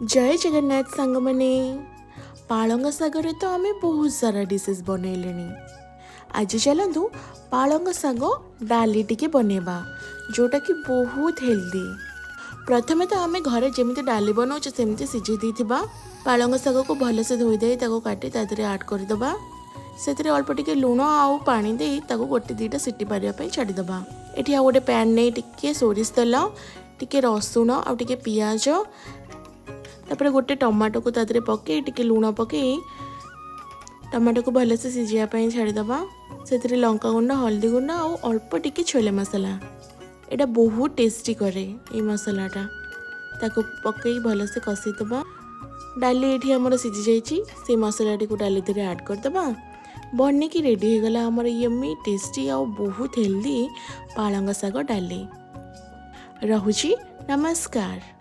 ଜୟ ଜଗନ୍ନାଥ ସାଙ୍ଗମାନେ। ପାଳଙ୍ଗ ଶାଗରେ ତ ଆମେ ବହୁତ ସାରା ଡିସେସ୍ ବନେଇଲେଣି। ଆଜି ଚାଲନ୍ତୁ ପାଳଙ୍ଗ ଶାଗ ଡାଲି ଟିକେ ବନେଇବା, ଯେଉଁଟାକି ବହୁତ ହେଲ୍ଦି। ପ୍ରଥମେ ତ ଆମେ ଘରେ ଯେମିତି ଡାଲି ବନାଉଛେ, ସେମିତି ସିଝେଇ ଦେଇଥିବା ପାଳଙ୍ଗ ଶାଗକୁ ଭଲସେ ଧୋଇ ଦେଇ ତାକୁ କାଟି ତା ଦେହରେ ଆଡ଼୍ କରିଦେବା। ସେଥିରେ ଅଳ୍ପ ଟିକେ ଲୁଣ ଆଉ ପାଣି ଦେଇ ତାକୁ ଗୋଟେ ଦୁଇଟା ସିଟି ମାରିବା ପାଇଁ ଛାଡ଼ିଦେବା। ଏଠି ଆଉ ଗୋଟେ ପ୍ୟାନ୍ ନେଇ ଟିକେ ସୋରିଷ ତେଲ, ଟିକେ ରସୁଣ ଆଉ ଟିକେ ପିଆଜ, ତାପରେ ଗୋଟେ ଟମାଟୋକୁ ତା ଦେହରେ ପକାଇ, ଟିକେ ଲୁଣ ପକାଇ ଟମାଟୋକୁ ଭଲସେ ସିଝିବା ପାଇଁ ଛାଡ଼ିଦେବା। ସେଥିରେ ଲଙ୍କା ଗୁଣ୍ଡ, ହଳଦୀ ଗୁଣ୍ଡ ଆଉ ଅଳ୍ପ ଟିକେ ଛୋଲେ ମସଲା। ଏଇଟା ବହୁତ ଟେଷ୍ଟି କରେ ଏଇ ମସଲାଟା। ତାକୁ ପକାଇ ଭଲସେ କଷିଦେବା। ଡାଲି ଏଠି ଆମର ସିଝି ଯାଇଛି। ସେଇ ମସଲାଟିକୁ ଡାଲି ଦେହରେ ଆଡ଼୍ କରିଦେବା। ବନିକି ରେଡ଼ି ହେଇଗଲା ଆମର ୟମି, ଟେଷ୍ଟି ଆଉ ବହୁତ ହେଲ୍ଦି ପାଳଙ୍ଗ ଶାଗ ଡାଲି। ରହୁଛି, ନମସ୍କାର।